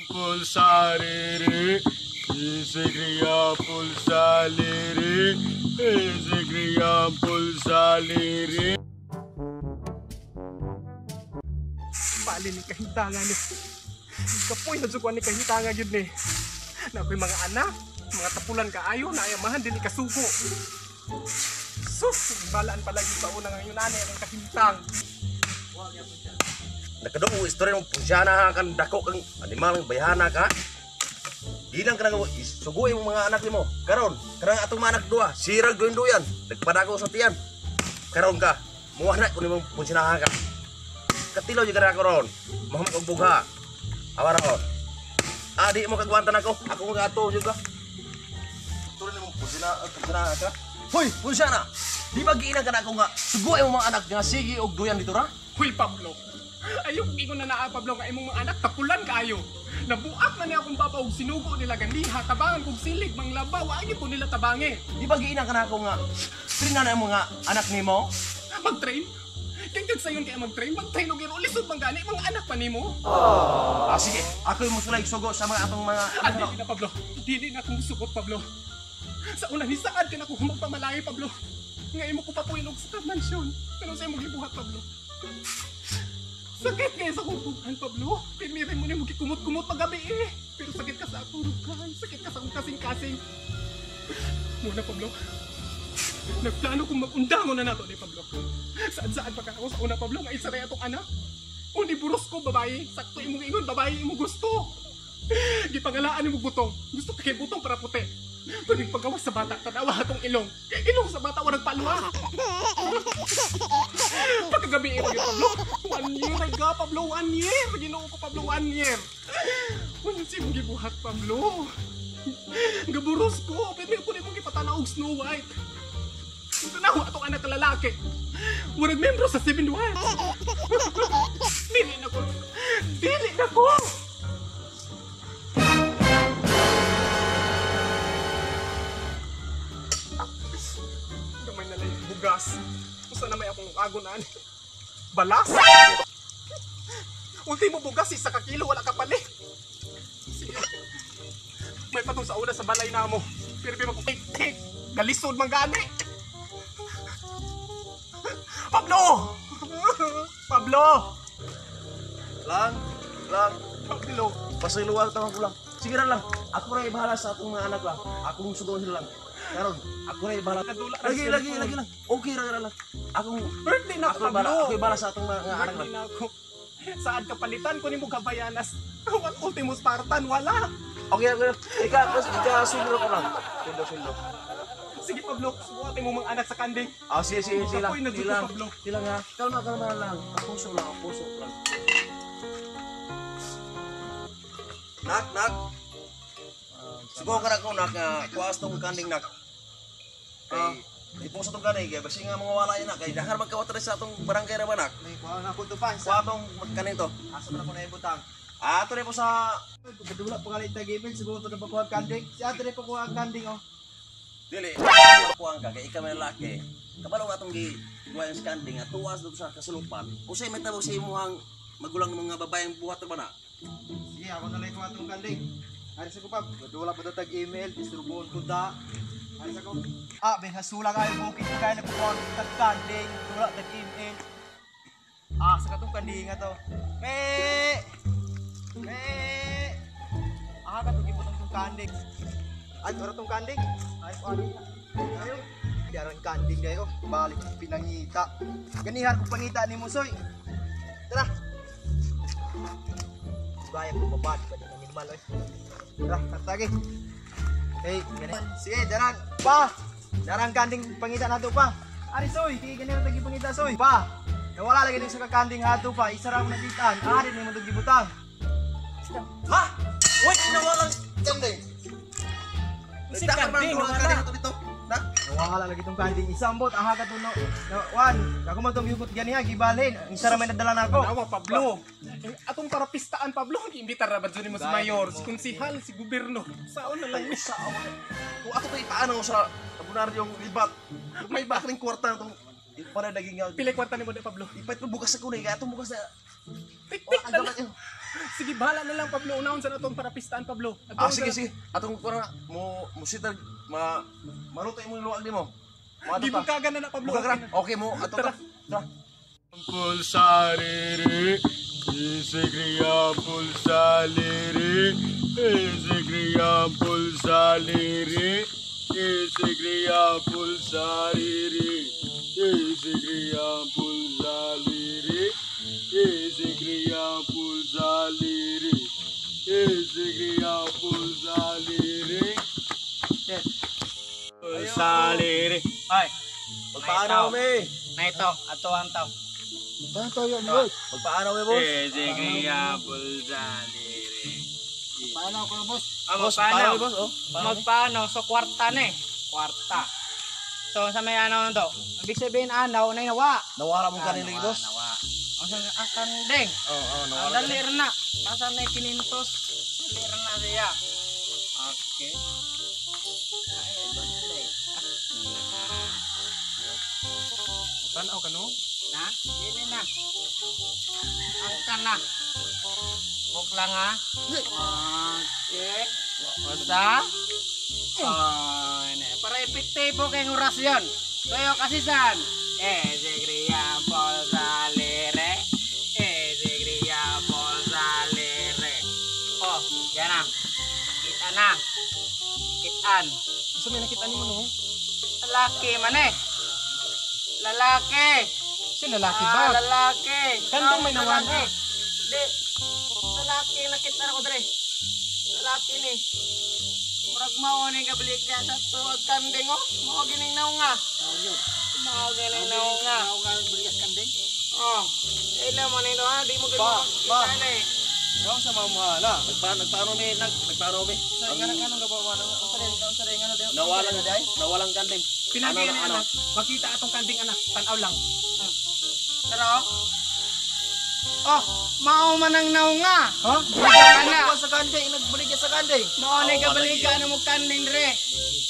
Pulsariri, Isigriya pulsaliri, Isigriya pulsaliri. Bali ni kahintanga ni. Kapoy na jud ko ani kahintanga gyud ni. Na ako'y mga anak, mga tapulan kaayo na ayamahan dili kasugo. Sus, balaan pala gyud sa una ngayon ani ang kahintang. Nakadungog istorya ng punsyana kan dako kang animal ang bayhana ka. Di lang ka nang suguin mo mga anak nimo. Karon, karang atong mga anak duha, sirag duyan duyan, nagpadako sa tiyan. Karon ka, muha na kun imong punsyanahan ka. Katilaw jud ka karon. Mahamok og bugha. Awa ron. Ah, di mo kagwanta nako. Ako mga ato jud ka. Istorya nimo punsyana ka. Hoy, punsyana. Di ba giinan ka na ako nga suguin mo mga anak nga sige og duyan dito ra? Huy Pablo. Ayaw kong ingon na naa Pablo nga imong mga anak tapulan kaayo. Nabuak na niya akong baba og sinugo nila ganiha, tabangan kog silig manglaba, wa gyud ko nila tabangi. Di ba giinan ka na ako nga train na mo nga anak nimo? Mag-train? Kaya sayon kaya mag-train? Mag-train og iro lisod man gani mga anak pa nimo. Ah, sige, ako yung musulay sugo sa mga atong mga Ah, dili na Pablo. Dili na akong sukot Pablo. Sa una ni saad ka na ko magpamalay Pablo. Nga imo ko papuin og sa mansyon. Pero sa imong gibuhat Pablo. Sakit kay sa akong buhan, Pablo. Pinmiri mo ni mo gikumot-kumot paggabi eh. Pero sakit ka sa akong rukan. Sakit ka sa akong kasing-kasing. Muna, Pablo. Nagplano kong mag-undango na nato ni Pablo. Saan-saan pa ka ako sa una, Pablo, nga isa rin atong anak. Uni buros ko, babae. Sakto imong ingon, babae imong gusto. Gipangalaan imong butong. Gusto ka kay butong para puti. Pwede pagawas sa bata, tanawa atong ilong. Kay ilong sa bata, walang palwa. Pagkagabi eh, Pablo. 1 year, ay ga, Pablo, 1 year. Ginoo ko, Pablo, 1 year. Wala si mong gibuhat, Pablo. Gaburos ko, pero ko mong gipatanaw og Snow White. Tanawa atong anak lalaki. Murag membro sa 7 Dwarfs. Dili na ko. Dili na ko. Gamay na lang bugas. Usa na may akong agunan. Balas? Ultimo bugas, isa ka kilo, wala ka pali. Sige. May patong sa una sa balay na mo. Pero may magkik-tik. Galisod man gani. Pablo! Pablo! Lang, lang, Pablo! pasayloan tawag ko lang. Sige na lang, ako rin bahala sa atong mga anak lang. Akong suguan sila lang. Karon, ako rin bahala. Lagi, lagi, lagi lang. Okay ra lang. Akong birthday na ako, bahala, Pablo. ako bahala sa atong mga anak Birthday lang. na ako. Saan ka palitan ko ni mo kabayanas? Wal ultimo Spartan, wala. Okay, okay. Ika, ika sulro ko lang. Sulro, sulro. Sige Pablo, subuhatin mo mga anak sa kanding. Ah, sige, sige, sige lang. Ako'y Sige lang. Pablo. Sige lang ha. Kalma, kalma lang. Ang puso lang, ang puso lang. Nak, nak. Sugo ka na ko, nak. Kuwaas tong kanding, nak. Kay, ipuso tong kanding. Kaya basi nga mga wala yun, nak. Kay dahar magkawat rin sa atong barangay ra ba, nak? May kuha na ako to pa. Kuha tong magkaning to. Asa man ako naibutang. Ah, ito rin po sa... Kadula pa kalit tag email siguro to na pakuha kanding. Si ate rin pakuha ang kanding oh. Dili, kuha ka, kay ikaw may lalaki. Kabalo nga atong gi-kuha yung kanding, at tuwas dito sa kasulupan. Usay may tabo sa imuhang magulang ng mga babayang buhat na ba na? Sige, ako na lang kuha tong kanding. Ari sa ko pa, kadula pa to tag email, distribon ko da. Ari sa ko. Ah, ben hasula kayo bukid ko kaya nagkukuha tag kanding, dula tag email. Ah, sa katong kanding nga to. Me! Me! Ah, katong gibutang tong kanding. Ay, ora tong kanding. Ay, ko ani. Ayo. Diaran kanding kayo. Balik pinangita. Ganihan ko pangita ni Musoy. Tara. Bayang ko babad pa din animal oy. Tara, katagi. Hey, gani. Sige, daran. Pa. Darang kanding pangita nato pa. Ari soy, kay gani tagi pangita soy. Pa. Nawala lagi din sa kakanding hato pa. Isa ra mo nakitaan. Ari ni mo gibutang. Ha? Uy, nawalang kanding. Si kanding, nawala. Dito, na? Nawala lagi tong kanding. Isambot aha ka tuno. Wan, ako man tong gihukot gani ha, gibalhin. Ang isa ra may nadala nako. Tanawa, Pablo. Atong parapistaan, Pablo. Giimbitar ra ba dyan mo si Mayor, si Konsihal, si Gobyerno. Saon na lang ni. Kung ako to ipaano sa abonaryong libat. May bakling kwarta na itong para naging nga. Pila kwarta ni mo di, Pablo. Ipait mo bukas ako na, atong bukas na. Tik-tik na lang. Sige, bahala na lang, Pablo. Unahon sa natong para pistaan, Pablo. Ah, sige, sige. Atong kuha na mo musitar ma maluto imong luwag nimo. Mo Di ato ta. bukagan na na, Pablo. Buka ka na. Okay mo ato ta. Tara. Pulsariri, isigriya pulsaliri, isigriya pulsaliri, isigriya pulsariri, isigriya pulsaliri, isigriya pulsaliri, isigriya pulsaliri. Pulsaliri. Ay, Magpaanaw me. na ito, ato ang tao. Magpaanaw me, boss. Isigriya pulsaliri. Paano ko boss? Ah, Boss, magpaano? paano, boss, oh. Magpaano? So, kwarta na eh. Kwarta. So, sa may ano to? Ibig sabihin, anaw na inawa. Nawara mong kanila, boss. Nawa. Ang sa ang kanding. Oo, oh, Ang nawara. dali na. Nasa na kinintos. Dali na siya. Okay. Ay, dali. Tanaw ka, no? Na? Dili na. Ang kana. Buk lang ha. Okay. Basta. Oh, ini. Para epektibo kay orasyon. Tuyo kasi san. Eh, sigriya polsa lere. Eh, sigriya polsa lere. Oh, yan na. Kita na. Kitaan. Isa may nakita nimo, no? Lalaki man eh. Lalaki. Si lalaki ba? Ah, lalaki. Kandang may nawala. Lalaki. Di. Lalaki, nakita na ko dre. Lalaki ni. Murag mao ni kabaligya sa tuwag kanding oh. Mao gining naunga. Mao gining naunga. Ako nga balikas kanding. Oh. Ila mo nito ha, di mo gid Ba, ba. kita na eh. Ikaw sa mamuhala. Nagpaano me, nagpaano me. Sa nga nga nga ba ano unsa rin unsa rin ano Nawalang nawalang kanding. Pinagi Ano, na ano? anak. Makita atong kanding anak. Tanaw lang. Pero oh, mao man ang naunga. Ha? Ana, sa kanding, nagbaligya sa kanding. mao ni Awa, kabaligya na mo kanding dre.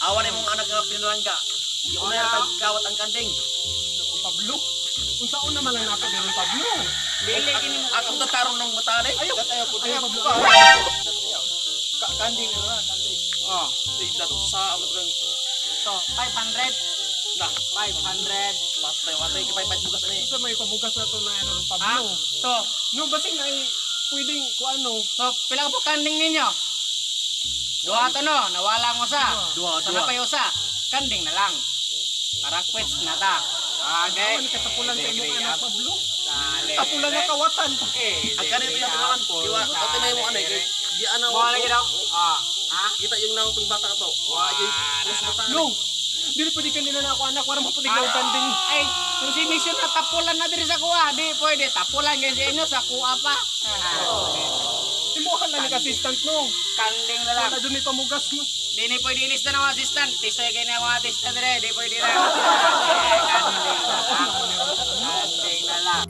Awa na imong anak nga pinalangga. Di ko na kawat ang kanding. Naku, Pablo. Unsaon naman lang nato diri, Pablo? Dili kini mo. Atong tatarong ng mata ni. Ayaw. Ayaw po. Ayaw, Pablo. Kanding na kanding. Oh, Tignan to sa amo to so 500. na 500. patay watay kay pay bugas ani. Unsa may pabugas na to na ano ron, Ha? Pablo? So, No, basing na ay pwedeng kung ano. so pila ka po kanding ninyo? Duha to no, nawala mo sa. Duha, So duha. napay usa, kanding na lang. Para quits na ta. Okay. Awan katapulan sa imong anak, Pablo. Dale. Tapulan na kawatan. Ang kanin to yung tungawan. Kiwa atay may mo anay kay di ana. Mo lagi daw. Ah, ha? Kita yung naong tong bata to. Wa yung mas bata. No. Dili pwede kanila na ako anak, wala mo pwede oh. kanding. Ay, kung si mission na tapulan na diri sa kuha, di pwede tapulan kay sa inyo sa kuha pa. Imuha lang ni assistant no. Kanding na lang. Wala dun may pamugas no. Di ni pwede ilista ng mga assistant. Tisoy kayo ng mga assistant rin. Di pwede na. Kanding na lang. Kanding na lang.